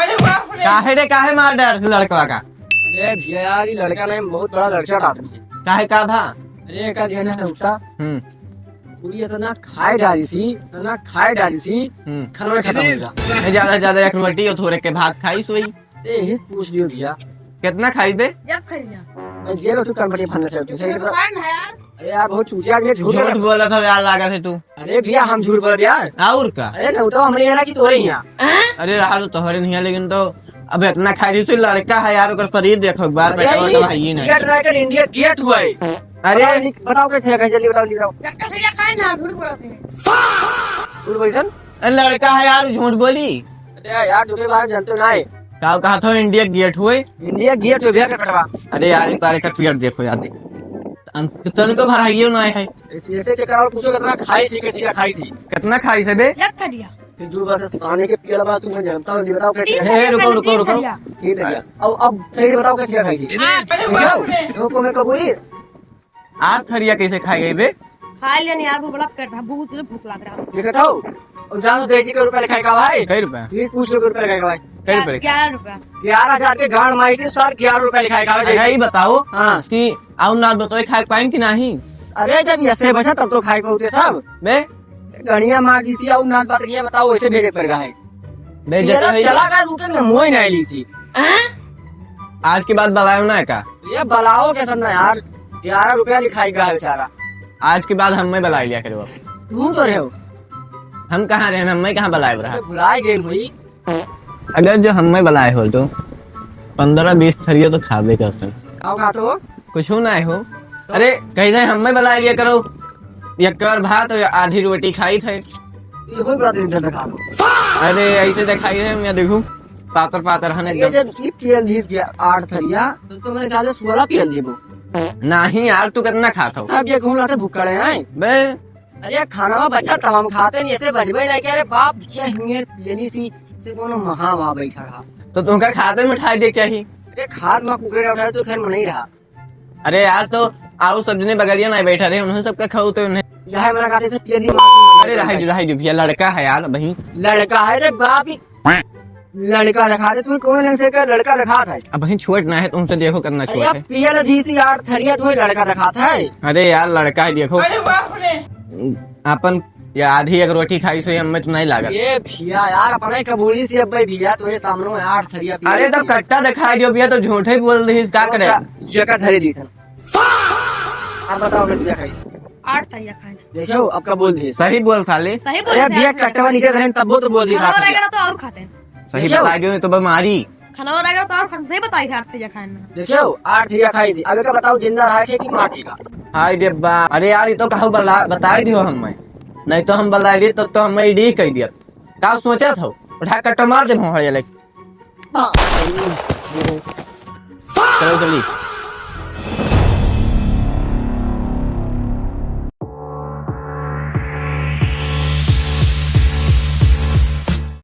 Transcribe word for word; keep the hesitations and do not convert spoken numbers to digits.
काहे रे, काहे मार डार से लड़कवा का? अरे भैया यार, ये लड़का नहीं, बहुत बड़ा लड़का डाल रही है। काहे का भा? अरे का दिया ना उठा। हम्म। पूरी इतना खाए डाली सी, इतना खाए डाली सी, हम्म। खाना खत्म हो गया। नहीं, ज्यादा से ज्यादा एक रोटी और थोड़े के भात खाई सोई। ए, ही पूछ लियो भैया। कितना खाई बे? एक थरिया। मैं जेल उठू, कनपटी फंडे से उठू। सही तो बता। फैन है यार। अरे यार, बहुत चूतिया आदमी है, झूठ झूठ बोल बोला था यार, लागा से तू। अरे भैया, हम झूठ बोल रहे यार। और का? अरे, नहीं तो हमरे यहाँ की तोरे यहाँ। अरे, रहा तो तोहरे नहीं है, लेकिन तो अब इतना खाई दी, तू लड़का है यार, ओकर शरीर देखो एक बार, अरे, पेटवा तो भाई ही नहीं। गेट रह कर इंडिया गेट हुआ है। अरे, बताओ, बताओ कैसे है, कैसे, बताओ, बताओ। एक थरिया खाए ना, झूठ बोलते हैं। झूठ बोल सर। अरे, लड़का है यार, झूठ बोली। अरे यार, झूठे बात जानते हो ना है। का कहा था, इंडिया गेट हुए? इंडिया गेट हुए भैया, पेटवा। अरे यार, एक बार एक पेट देखो यार, देख। अंत-, तनिको भराइयो ना है। ऐसे, ऐसे चक्कर और पूछो, कितना खाई सी, कितना खाई सी? कितना खाई से बे? एक थरिया। फिर जो बस सामने के पियल बा, तुम्हें जानता हूँ, जी बताओ, कैसे? ए, रुको, रुको, रुको। ठीक है भैया। अब, अब सही से बताओ, कैसे खाई सी? हाँ। देखो, देखो, मैं कबूली। आठ थरिया कैसे खाई गई बे? खा लेनी यार, वो बड़ा पेट भा-, बहुत भूख लग रहा है। देखत हो? और जानो देसी के रुपया लिखाई का भाई? कई रुपया? ये पूछ लो, रुपया लिखाई का भाई? कई रुपया लिखाई? ग्यारह रुपया। ग्यारह हजार के गांड माई से सर, ग्यारह रुपया लिखाई का भाई? अच्छा, ये बताओ हाँ। कि आउ नाथ बतोए खाए पाएं कि नहीं? अरे, जब ऐसे बचा तब तो खाए पाते सब। बे? गणिया मार दी सी, आउ नाथ बात ये बताओ, वैसे भेजे पड़ गए। बे, ये जतई चला गया, रुके में मोय नहीं ली सी। आज के बाद बलायो ना का? ये बलाओ के सब ना यार, ग्यारह रुपया लिखाई का है बेचारा। आज के बाद हम में बलाई लिया करो। तू तो रहे हो। हम कहाँ रहे, हम में कहाँ बलाए रहा? अरे भुलाए गए भाई। अगर जो हम में बलाए हो तो पन्द्रह बीस थरिया तो खाबे करते हैं। का खाते हो? कुछ ना हो। अरे, कहीं से हम में बलाए लिया करो, एक कर भात और आधी रोटी खाई थे। ये कोई बात नहीं, इधर दिखा दो। अरे, ऐसे दिखाई है, मैं देखूं, पातर पातर हने ये एकदम। जब की पियल जीत गया आठ थरिया, तो, तो मेरे ख्याल से सोलह पियल जीबो। नहीं यार, तू कितना खात हो? सब ये घूम रहा था भुक्कड़ है। बे। अरे, खाना बचा तब हम खाते नहीं, ऐसे बचबे नहीं कि अरे बाप, ये हिंगे पियली थी, से कोनो महा वहाँ बैठा रहा। तो तुमका खाते में उठा दे क्या ही? अरे, खात में कुकरे उठाए तो खैर मन नहीं रहा। अरे यार, तो आउ सब जने बगलिया ना बैठा रहे, उन्हें सबका खाऊ तो उन्हें। यह मेरा खाते से पिया दी मार। अरे रहाई जो, रहाई जो भैया, लड़का है यार, वही। लड़का है रे बाप ही। लड़का दिखा दे, तू कौन ढंग से कर लड़का दिखात है? अब वही छोट ना है, तुमसे देखो करना अरे छोट यार, है। पिया ना दी सी यार, थरिया तुम्हें लड़का दिखात है। अरे यार, लड़का है, देखो। अरे बाप रे। अपन या आधी एक रोटी खाई सो, हमें तो नहीं लागत। ये भैया यार, अपने कबूली से अब भैया, तो ये सामने में आठ थरिया पिया अरे, तो सी। कट्टा दिखाई दियो भैया, तो झूठे ही बोल दीस, का करे? अच्छा, ये का धरे दी था। आप बताओ, कैसे क्या खाई? आठ थरिया खाए। देखो, अब का बोल दिए। सही बोल साले। सही बोल अरे रहे भैया, हैं। कट्टवा नीचे रहे, तब वो तो बोल दी खाना था। रहेगा ना तो और खाते हैं। सही देखियो। बता दियो, ये तो बीमारी। खाना रहेगा तो और खाते, सही बताई थे, आठ थरिया खाए ना। देखियो, आठ थरिया खाई थी। अब का बताओ, जिंदा रहा है कि माटी का? हाय रे बा, अरे यार, ये तो कहो बला-, बताई दियो हम में। नहीं तो हम बलाई ली, तो, तो हम ईडी कह दिया। का सोचा था? उठा कट्टा मार दे, भोंहड़ जले। हाँ। चलो, चली।